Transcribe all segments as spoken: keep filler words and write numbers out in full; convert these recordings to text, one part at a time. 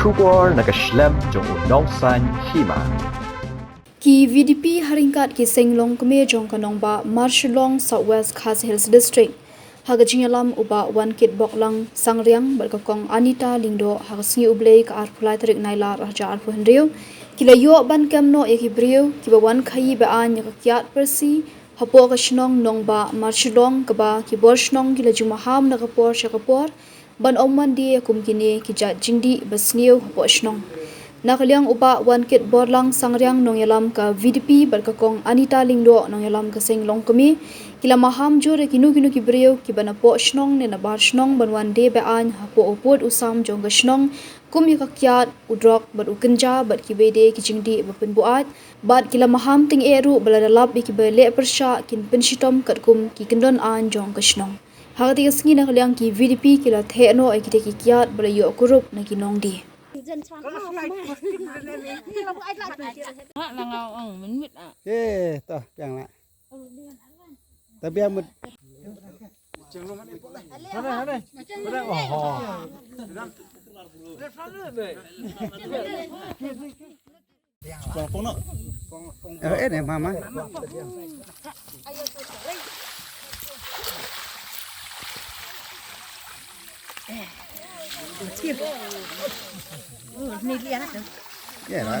Khubor na ka shlem jong u nongsan hima. Ki V D P ha ryngkat ki seng longkmie jong ka nongbah Marshillong, South West Khasi Hills District, ha ka jingïalam u Bah Wankit Borlang Sangriang bad ka Kong Anita Lyngdoh ha ka sngi U Blei ka arphew lai tarik Nailar arhajar arphew hynriew, ki la ïoh ban kem noh ïa ki briew kiba wan khaïi be-aiñ ïa ka kiad Persi hapoh ka shnong nongbah Marshillong, kaba ki bor shnong ki la ju maham na ka por sha ka por ban ym wan die kum kine ki jait jingdih ba sniew hapoh shnong. Na ka liang u Bah Wankit Borlang Sangriang, nongïalam ka V D P, bad ka Kong Anita Lyngdoh, nongïalam ka seng longkmie, ki la maham jur ïa kino kino ki briew kiba napoh shnong ne nabar shnong ban wan die be-aiñ hapoh u pud u sam jong ka shnong, kum ïa ka kiad, u drok bad u kynja bad kiwei de ki jingdih ba pynbuaid, bad ki la maham tyngeh ruh ba lada lap ïa kiba leh pyrshah kin pynshitom katkum ki kyndon aiñ jong ka shnong. Ha katei ka sngi, na ka liang ki V D P ki la theh noh ïa kitei ki kiad ba la ïoh kurup na ki nongdie. Eh, toh, biang lah. Tapi amat. Eh, eh, ni mama. Ya, lah.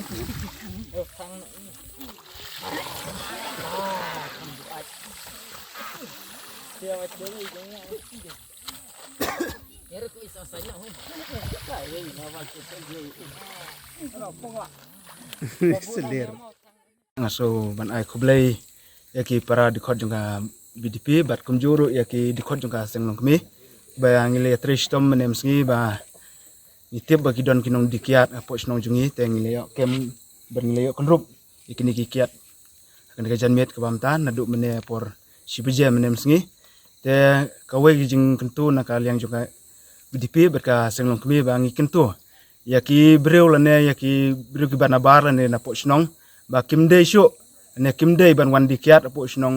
Selir. Nga shu ban ai khublei ïa ki para dkhot jong ka V D P bad kumjuh ruh ïa ki dkhot jong ka seng longkmie ba ngi la ïatrei shitom mynne mynsngi ba ngi tip ba ki don ki nongdie kiad hapoh shnong jong ngi, te ngi la ïoh kem bad ngi la ïoh kynrup ïa kine ki kiad ha kane ka janmiet kaba mynta naduh mynne por shi baje mynne mynsngi. Te kawei ka jingkyntu na ka liang jong ka V D P bad ka seng longkmie ba ngi kyntu ïa ki briew lane ïa ki briew kiba nabar lane napoh shnong ba kim dei shuh ne kim dei ban wan die kiad hapoh shnong,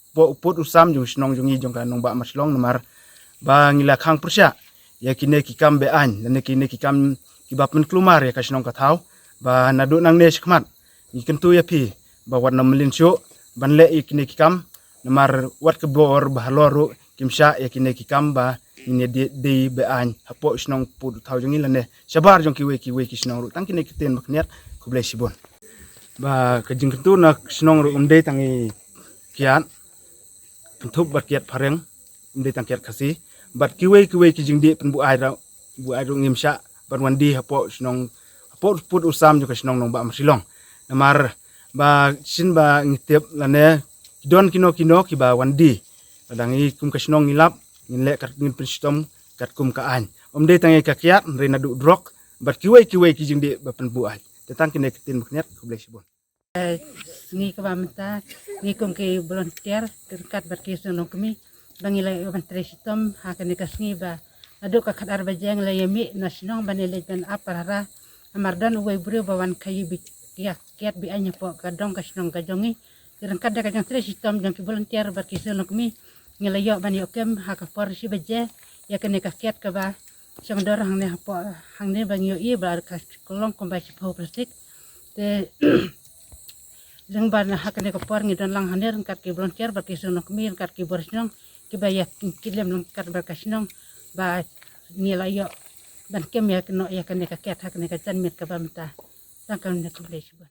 hapoh u pud u sam jong shnong jong ngi jong ka nongbah Marshillong, namar ba ngi la khang pyrshah ïa kine ki kam be-aiñ lane kine ki kam kiba pynkulmar ïa ka shnong ka thaw, ba naduh nangne shakhmat ngi kyntu ïa phi ba wat nym mlien shuh ban leh ïa kine ki kam, namar wat ka bor ba halor ruh kim shah ïa kine ki kam ba ngin ïa die, die be-aiñ hapoh shnong pud u thaw jong ngi lane shabar jong kiwei kiwei ki shnong ruh. Tang kine ki ktien ba khyndiat, khublei shibun. Ba ka jingkyntu na shnong ruh ym dei tang i kiad kynthup bad kiad phareng, ym dei tang kiad Khasi, bad kiwei kiwei ki jingdih pynbuaid ruh, buaid ruh ngim shah ban wan die hapoh shnong, hapoh pud u sam jong ka shnong nongbah Marshillong. Namar ba shisien ba ngi tip lane ki don kino kino kiba wan die. Lada ngi kum ka shnong ngi lap, ngin leh kat, ngin pynshitom katkum ka aiñ. Ym dei tang ïa ka kiad, hynrei naduh drok bad kiwei kiwei ki jingdih ba pynbuaid. Te tang kine ki ktien ba khyndiat, khublei shibun. Eh, sngi kaba mynta ngi kum ki volunteer ryngkat bad ki seng longkmie ba ngi la ïoh ban trei shitom ha kane ka sngi ba naduh ka khatar baje ngi la ïa mih na shnong ban ïa leit ban ap parara. Namar don uwei u briew ba wan khaïi be-, kiad, kiad be-aiñ hapoh ka dong ka shnong ka jong ngi. Te ryngkat da ka jingtrei shitom jong ki volunteer bad ki seng longkmie, ngi la ïoh ban ïoh kem ha ka por shi baje ïa kane ka kiad kaba shong dor hangne hapoh, hangne ba ngi ïohi ba ka long kumba shiphew plastik. Te lyngba na ha kane ka por ngi don lang hangne ryngkat ki volunteer bad ki seng longkmie ryngkat ki bor shnong kiba ïa kylliam ryngkat bad ka shnong ba ngi la ïoh ban kem ïa kano ïa kane ka kiad ha kane ka janmiet kaba mynta. Tang kane, khublei shibun.